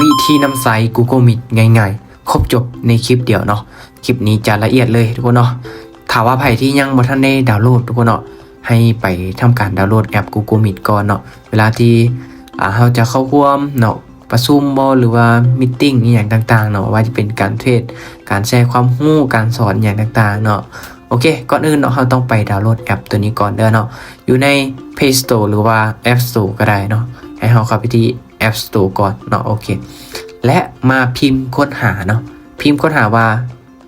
ວິທີນຳໃຊ້ Google Meet ງ່າຍໆ ຄົບຈົບໃນຄລິບດຽວເນາະ. ຄລິບນີ້ຈະລະອຽດເລີຍທຸກຄົນເນາະ. ຖ້າວ່າໃຜທີ່ຍັງບໍ່ທັນໄດ້ດາວໂຫຼດທຸກຄົນເນາະ, ໃຫ້ໄປທຳການດາວໂຫຼດແອັບ Google Meet ກ່ອນເນາະ. ເວລາທີ່ ອ່າ ເຮົາຈະເຂົ້າຮ່ວມເນາະ ປະຊຸມບໍ ຫຼືວ່າມີດຕິງອີ່ຫຍັງຕ່າງໆເນາະ, ວ່າຈະເປັນການເທຣດ, ການແຊຄວາມຮູ້, ການສອນອີ່ຫຍັງຕ່າງໆເນາະ. ໂອເຄ ກ່ອນອື່ນເນາະ ເຮົາຕ້ອງໄປດາວໂຫຼດແອັບຕົວນີ້ກ່ອນເດີ້ເນາະ, ຢູ່ໃນ Play Store ຫຼືວ່າ App Store ກໍໄດ້ເນາະ. ໃຫ້ເຮົາເຂົ້າໄປທີ່ App Store ກ່ອນເນາະ. ໂອເຄ ແລະ ມາພິມຄົ້ນຫາເນາະ, ພິມຄົ້ນຫາວ່າ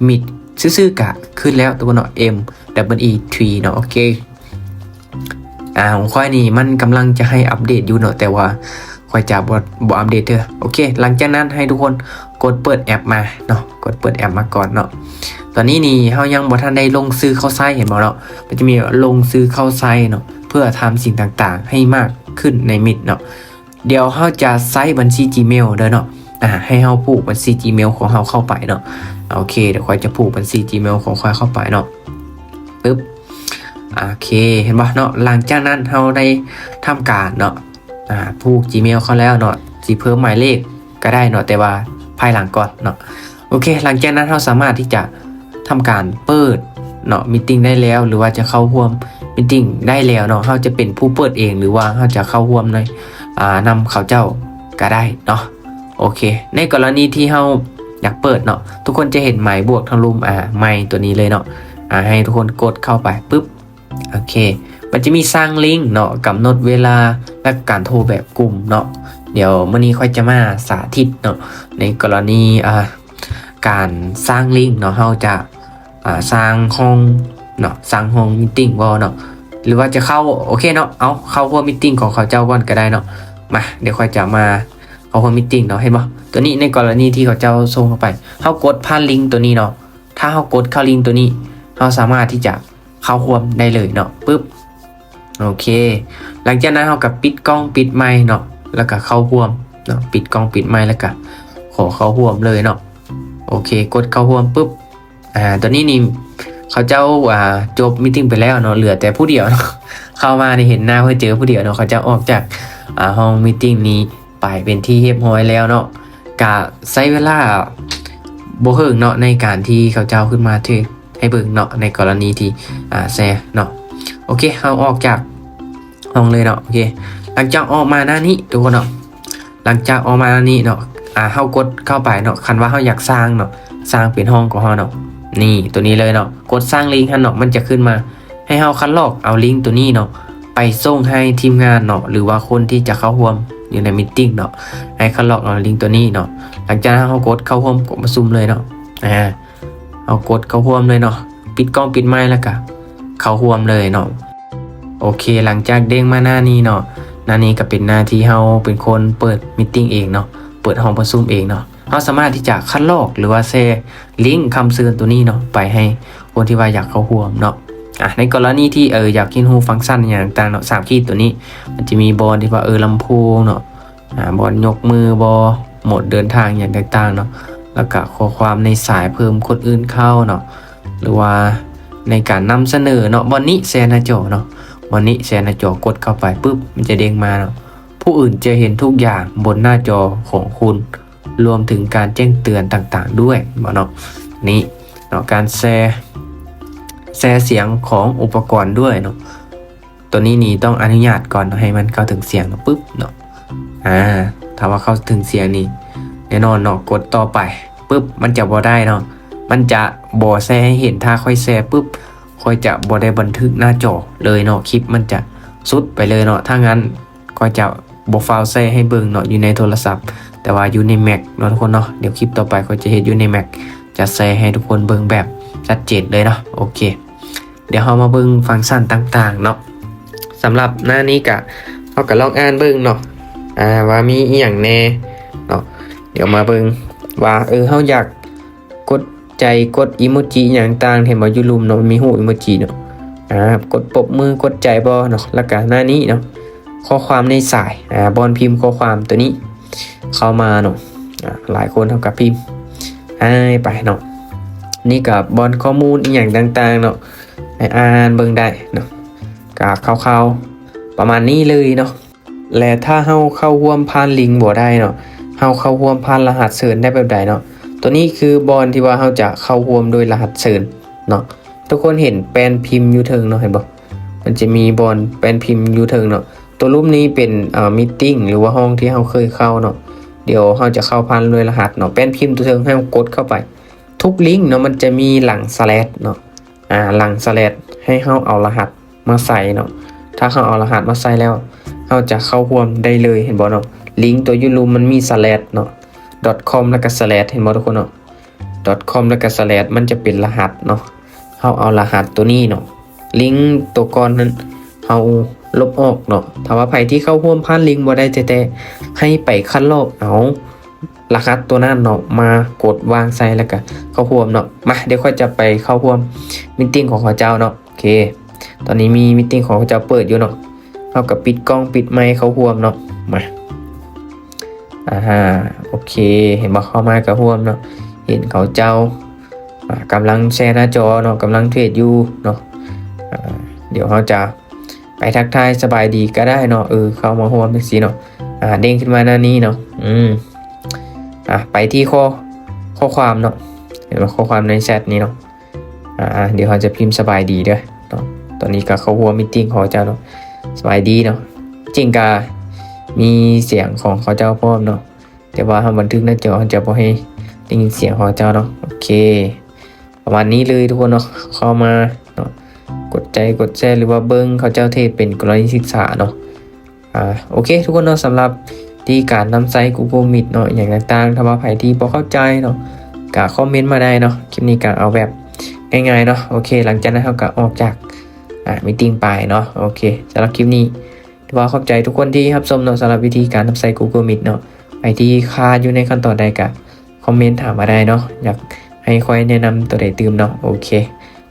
Meet ຊື່ໆ ກະຂຶ້ນແລ້ວທຸກຄົນເນາະ, M E E T ເນາະ. ໂອເຄ ອ່າ ຂອງຂ້ອຍນີ້ມັນກຳລັງຈະໃຫ້ອັບເດດຢູ່ເນາະ, ແຕ່ວ່າຂ້ອຍຈະບໍ່ ບໍ່ອັບເດດເທື່ອ. ໂອເຄ ຫຼັງຈາກນັ້ນໃຫ້ທຸກຄົນກົດເປີດແອັບມາເນາະ, ກົດເປີດແອັບມາກ່ອນເນາະ. ຕອນນີ້ນີ້ເຮົາຍັງບໍ່ທັນໄດ້ລົງຊື່ເຂົ້າໃຊ້ ເຫັນບໍ່ເນາະ, ມັນຈະມີລົງຊື່ເຂົ້າໃຊ້ເນາະ ເພື່ອທຳສິ່ງຕ່າງໆໃຫ້ມາກຂຶ້ນໃນ Meet ເນາະ. ດຽວເຮົາຈະໃຊ້ບັນຊີ Gmail ເດີ້ເນາະ. ອ່າ ໃຫ້ເຮົາຜູກບັນຊີ Gmail ຂອງເຮົາເຂົ້າໄປເນາະ. ໂອເຄ ດຽວຂ້ອຍຈະຜູກບັນຊີ Gmail ຂອງຂ້ອຍເຂົ້າໄປເນາະ. ປຶບ ໂອເຄ ເຫັນບໍ່ເນາະ. ຫຼັງຈາກນັ້ນເຮົາໄດ້ທຳການເນາະ ອ່າ ຜູກ Gmail ເຂົ້າແລ້ວເນາະ, ຊິເພີ່ມໝາຍເລກກໍໄດ້ເນາະ, ແຕ່ວ່າພາຍຫຼັງກ່ອນເນາະ. ໂອເຄ ຫຼັງຈາກນັ້ນເຮົາສາມາດທີ່ຈະທຳການເປີດເນາະ meeting ໄດ້ແລ້ວ ຫຼືວ່າຈະເຂົ້າຮ່ວມ meeting ໄດ້ແລ້ວເນາະ. ເຮົາຈະເປັນຜູ້ເປີດເອງ ຫຼືວ່າເຮົາຈະເຂົ້າຮ່ວມໃນ ອ່າ ນຳເຂົາເຈົ້າກໍໄດ້ເນາະ. ໂອເຄ ໃນກໍລະນີທີ່ເຮົາຢາກເປີດເນາະ, ທຸກຄົນຈະເຫັນໄມບວກທາງລຸ່ມ ອ່າ ໄມຕົວນີ້ເລີຍເນາະ. ອ່າ ໃຫ້ທຸກຄົນກົດເຂົ້າໄປປຶບ ໂອເຄ ມັນຈະມີສ້າງລິ້ງເນາະ, ກຳນົດເວລາ ແລະ ການໂທແບບກຸ່ມເນາະ. ດຽວມື້ນີ້ຂ້ອຍຈະມາສາທິດເນາະ ໃນກໍລະນີ ອ່າ ການສ້າງລິ້ງເນາະ, ເຮົາຈະ ອ່າ ສ້າງຫ້ອງເນາະ, ສ້າງຫ້ອງ meeting ບໍ່ເນາະ ຫຼືວ່າຈະເຂົ້າ ໂອເຄເນາະ, ເອົາ ເຂົ້າຮ່ວມ meeting ຂອງເຂົາເຈົ້າກ່ອນກໍໄດ້ເນາະ. ມາ ດຽວຂ້ອຍຈະມາເຂົ້າຮ່ວມ meeting ເນາະ. ເຫັນບໍ່ ຕົວນີ້ ໃນກໍລະນີທີ່ເຂົາເຈົ້າສົ່ງເຂົ້າໄປ ເຮົາກົດຜ່ານລິ້ງຕົວນີ້ເນາະ. ຖ້າເຮົາກົດເຂົ້າລິ້ງຕົວນີ້ ເຮົາສາມາດທີ່ຈະເຂົ້າຮ່ວມໄດ້ເລີຍເນາະ. ປຶບ ໂອເຄ ຫຼັງຈາກນັ້ນເຮົາກໍປິດກ້ອງປິດໄມເນາະ ແລ້ວກໍເຂົ້າຮ່ວມເນາະ, ປິດກ້ອງປິດໄມ ແລ້ວກໍຂໍເຂົ້າຮ່ວມເລີຍເນາະ. ໂອເຄ ກົດເຂົ້າຮ່ວມປຶບ ອ່າ ຕອນນີ້ນີ້ເຂົາເຈົ້າ ອ່າ ຈົບ meeting ໄປແລ້ວເນາະ, ເຫຼືອແຕ່ຜູ້ດຽວເນາະ. ເຂົ້າມານີ້ເຫັນໜ້າເພິ່ນເຈີຜູ້ດຽວເນາະ, ເຂົາເຈົ້າອອກຈາກ ອ່າ ຫ້ອງ meeting ນີ້ໄປເປັນທີ່ຮຽບຮ້ອຍແລ້ວເນາະ. ກະໃຊ້ເວລາບໍ່ເຫິງເນາະ ໃນການທີ່ເຂົາເຈົ້າຂຶ້ນມາເທຣດໃຫ້ເບິ່ງເນາະ, ໃນກໍລະນີທີ່ ອ່າ ແຊເນາະ. ໂອເຄ ເຮົາອອກຈາກຫ້ອງເລີຍເນາະ. ໂອເຄ ຫຼັງຈາກອອກມາໜ້ານີ້ທຸກຄົນເນາະ, ຫຼັງຈາກອອກມານີ້ເນາະ ອ່າ ເຮົາກົດເຂົ້າໄປເນາະ, ຄັນວ່າເຮົາຢາກສ້າງເນາະ ສ້າງເປັນຫ້ອງຂອງເຮົາເນາະ, ນີ້ຕົວນີ້ເລີຍເນາະ, ກົດສ້າງລິ້ງຫັ້ນເນາະ, ມັນຈະຂຶ້ນມາໃຫ້ເຮົາຄັດລອກເອົາລິ້ງຕົວນີ້ເນາະ ໄປສົ່ງໃຫ້ທີມງານເນາະ ຫຼືວ່າຄົນທີ່ຈະເຂົ້າຮ່ວມຢູ່ໃນ meeting ເນາະ, ໃຫ້ຄັດລອກເອົາລິ້ງຕົວນີ້ເນາະ. ຫຼັງຈາກນັ້ນເຮົາກົດເຂົ້າຮ່ວມກອງປະຊຸມເລີຍເນາະ, ອ່າ ເຮົາກົດເຂົ້າຮ່ວມເລີຍເນາະ, ປິດກ້ອງປິດໄມ ແລ້ວກະເຂົ້າຮ່ວມເລີຍເນາະ. ໂອເຄ ຫຼັງຈາກເດ້ງມາໜ້ານີ້ເນາະ, ໜ້ານີ້ກໍເປັນໜ້າທີ່ເຮົາເປັນຄົນເປີດ meeting ເອງເນາະ, ເປີດຫ້ອງປະຊຸມເອງເນາະ. ເຮົາສາມາດທີ່ຈະຄັດລອກ ຫຼືວ່າແຊລິ້ງຄຳເຊີນຕົວນີ້ເນາະ ໄປໃຫ້ຄົນທີ່ວ່າຢາກເຂົ້າຮ່ວມເນາະ. ອ່າ ໃນກໍລະນີທີ່ ເອີ ຢາກຮຽນຮູ້ຟັງຊັນຫຍັງຕ່າງໆເນາະ, ສາມຂີດຕົວນີ້ ມັນຈະມີບ່ອນທີ່ວ່າ ເອີ ລຳໂພງເນາະ, ອ່າ ບ່ອນຍົກມືບໍ, ໂໝດເດີນທາງຫຍັງຕ່າງໆເນາະ, ແລ້ວກະຂໍ້ຄວາມໃນສາຍເພີ່ມຄົນອື່ນເຂົ້າເນາະ ຫຼືວ່າໃນການນຳສະເໜີເນາະ. ບ່ອນນີ້ແຊໜ້າຈໍເນາະ, ບ່ອນນີ້ແຊໜ້າຈໍ, ກົດເຂົ້າໄປປຶບ ມັນຈະເດ້ງມາເນາະ, ຜູ້ອື່ນຈະເຫັນທຸກຢ່າງບົນໜ້າຈໍຂອງຄຸນ ລວມເຖິງການແຈ້ງເຕືອນຕ່າງໆດ້ວຍ ເຫັນບໍ່ເນາະ. ນີ້ເນາະ ການແຊ ແຊສຽງຂອງອຸປະກອນດ້ວຍເນາະ. ຕົວນີ້ນີ້ຕ້ອງອະນຸຍາດກ່ອນເນາະ ໃຫ້ມັນເຂົ້າເຖິງສຽງເນາະ, ປຶບເນາະ. ອ່າ ຖ້າວ່າເຂົ້າເຖິງສຽງນີ້ ແນ່ນອນເນາະ, ກົດຕໍ່ໄປປຶບ ມັນຈະບໍ່ໄດ້ເນາະ, ມັນຈະບໍ່ແຊໃຫ້ເຫັນ. ຖ້າຂ້ອຍແຊປຶບ ຂ້ອຍຈະບໍ່ໄດ້ບັນທຶກໜ້າຈໍເລີຍເນາະ, ຄລິບມັນຈະຊຸດໄປເລີຍເນາະ. ຖ້າງນັ້ນ ຂ້ອຍຈະບໍ່ຟ້າວແຊໃຫ້ເບິ່ງເນາະ ຢູ່ໃນໂທລະສັບ, ແຕ່ວ່າຢູ່ໃນ Mac ເນາະທຸກຄົນເນາະ. ດຽວຄລິບຕໍ່ໄປຂ້ອຍຈະເຮັດຢູ່ໃນ Mac ຈະແຊໃຫ້ທຸກຄົນເບິ່ງແບບຊັດເຈນເລີຍເນາະ. ໂອເຄ ດຽວເຮົາມາເບິ່ງຟັງຊັນຕ່າງໆເນາະ. ສຳລັບໜ້ານີ້ກະ ເຮົາກະລອງອ່ານເບິ່ງເນາະ ອ່າ ວ່າມີອີ່ຫຍັງແດ່ເນາະ. ດຽວມາເບິ່ງວ່າ ເອີ ເຮົາຢາກ ກົດໃຈ ກົດອີໂມຈິຫຍັງຕ່າງ ເຫັນບໍ່ ຢູ່ລຸ່ມເນາະ ມັນມີຮູບອີໂມຈິເນາະ. ອ່າ ກົດປົບມື ກົດໃຈບໍ່ເນາະ. ແລ້ວກະໜ້ານີ້ເນາະ ຂໍ້ຄວາມໃນສາຍ ອ່າ ບ່ອນພິມຂໍ້ຄວາມຕົວນີ້ເຂົ້າມາເນາະ. ອ່າ ຫຼາຍຄົນເຮົາກະພິມຫາຍໄປເນາະ. ນີ້ກະບ່ອນຂໍ້ມູນອີ່ຫຍັງຕ່າງໆເນາະ ໃຫ້ອ່ານເບິ່ງໄດ້ເນາະ. ກະຄ່າວໆປະມານນີ້ເລີຍເນາະ. ແລະ ຖ້າເຮົາເຂົ້າຮ່ວມຜ່ານລິ້ງບໍ່ໄດ້ເນາະ, ເຮົ ເຮົາເຂົ້າຮ່ວມຜ່ານລະຫັດເຊີນໄດ້ແບບໃດເນາະ. ຕົວນີ້ຄືບ່ອນທີ່ວ່າເຮົາຈະເຂົ້າຮ່ວມໂດຍລະຫັດເຊີນເນາະ. ທຸກຄົນເຫັນແປ້ນພິມຢູ່ເທິງເນາະ ເຫັນບໍ່? ມັນຈະມີບ່ອນແປ້ນພິມຢູ່ເທິງເນາະ. ຕົວຮູບນີ້ເປັນ ເອີ ມີດຕິງ ຫຼືວ່າຫ້ອງທີ່ເຮົາເຄີຍເຂົ້າເນາະ. ດຽວເຮົາຈະເຂົ້າຜ່ານໂດຍລະຫັດເນາະ. ແປ້ນພິມຕົວເທິງໃຫ້ເຮົາກົດເຂົ້າໄປ. ທຸກລິ້ງເນາະ ມັນຈະມີຫຼັງສະແລັດເນາະ. ອາ ຫຼັງສະແລັດໃຫ້ເຮົາເອົາລະຫັດມາໃສ່ເນາະ. ຖ້າເຮົາເອົາລະຫັດມາໃສ່ແລ້ວ ເຮົາຈະເຂົ້າຮ່ວມໄດ້ເລີຍ ເຫັນບໍ່ເນາະ? ລິ້ງຕົວຢູ່ລຸ່ມມັນມີສະແລັດເນາະ. ດອດຄອມ ແລ້ວກໍສະແລັດ ເຫັນບໍ່ທຸກຄົນເນາະ? ດອດຄອມ ແລ້ວກໍສະແລັດ ມັນຈະເປັນລະຫັດເນາະ. ເຮົາເອົາລະຫັດຕົວນີ້ເນາະ. ລິ້ງຕົວກ່ອນນັ້ນເຮົາລົບອອກເນາະ. ຖ້າວ່າໃຜທີ່ເຂົ້າຮ່ວມຜ່ານລິ້ງບໍ່ໄດ້ແທ້ໆ ໃຫ້ໄປຄັດລອກເອົາ ລະຫັດຕົວນັ້ນເນາະ ມາກົດວາງໃສ່ ແລ້ວກະເຂົ້າຮ່ວມເນາະ. ມາ ດຽວຂ້ອຍຈະໄປເຂົ້າຮ່ວມມີດຕິງຂອງເຂົາເຈົ້າເນາະ. ໂອເຄ ຕອນນີ້ມີມີດຕິງຂອງເຂົາເຈົ້າເປີດຢູ່ເນາະ. ເຮົາກະປິດກ້ອງປິດໄມເຂົ້າຮ່ວມເນາະ. ມາ ອາ ໂອເຄ ເຫັນບໍ່? ເຂົ້າມາກະຮ່ວມເນາະ. ເຫັນເຂົາເຈົ້າ ອາ ກຳລັງແຊໜ້າຈໍເນາະ, ກຳລັງເທຣດຢູ່ເນາະ. ອາ ດຽວເຮົາຈະ ໄປທັກທາຍສະບາຍດີກໍໄດ້ເນາະ. ເອີ ເຂົ້າມາຮ່ວມຈັ່ງຊີ້ເນາະ. ອາ ເດ້ງຂຶ້ນມາໜ້ານີ້ເນາະ. ອືມ ອາ ໄປທີ່ຂໍ້ ຂໍ້ຄວາມເນາະ. ເຫັນບໍ່? ຂໍ້ຄວາມໃນແຊັດນີ້ເນາະ. ອາ ດຽວເຮົາຈະພິມສະບາຍດີເດີເນາະ. ຕອນນີ້ກໍເຂົ້າຮ່ວມມີດຕິງຂອງເຂົາເຈົ້າເນາະ. ສະບາຍດີເນາະ. ຈິງກະມີສຽງຂອງເຂົາເຈົ້າພ້ອມເນາະ. ແຕ່ວ່າເຮົາບັນທຶກໜ້າຈໍ ເຮົາຈະບໍ່ໃຫ້ໄດ້ຍິນສຽງຂອງເຂົາເຈົ້າເນາະ. ໂອເຄ ປະມານນີ້ເລີຍທຸກຄົນເນາະ. ເຂົ້າມາເນາະ ກົດໃຈກົດແຊ ຫຼືວ່າເບິ່ງເຂົາເຈົ້າເທດເປັນກໍລະນີສຶກສາເນາະ. ອາ ໂອເຄທຸກຄົນເນາະ, ສຳລັບວິທີການນຳໃຊ້ Google Meet ເນາະ ອີ່ຫຍັງຕ່າງໆ ຖ້າວ່າໃຜທີ່ບໍ່ເຂົ້າໃຈເນາະ ກະຄອມເມັນມາໄດ້ເນາະ. ຄລິບນີ້ກະເອົາແບບງ່າຍໆເນາະ. ໂອເຄ ຫຼັງຈາກນັ້ນເຮົາກະອອກຈາກ ອາ ມີດຕິງໄປເນາະ. ໂອເຄ ສຳລັບຄລິບນີ້ ຖືວ່າຂອບໃຈທຸກຄົນທີ່ຮັບຊົມເນາະ ສຳລັບວິທີການນຳໃຊ້ Google Meet ເນາະ. ໃຜທີ່ຄາຢູ່ໃນຂັ້ນຕອນໃດກະຄອມເມັນຖາມມາໄດ້ເນາະ, ຢາກໃຫ້ຂ້ອຍແນະນຳຕົວໃດຕື່ມເນາະ. ໂອເຄ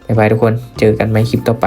ບາຍບາຍທຸກຄົນ, ເຈີກັນໃໝ່ຄລິບຕໍ່ໄປ.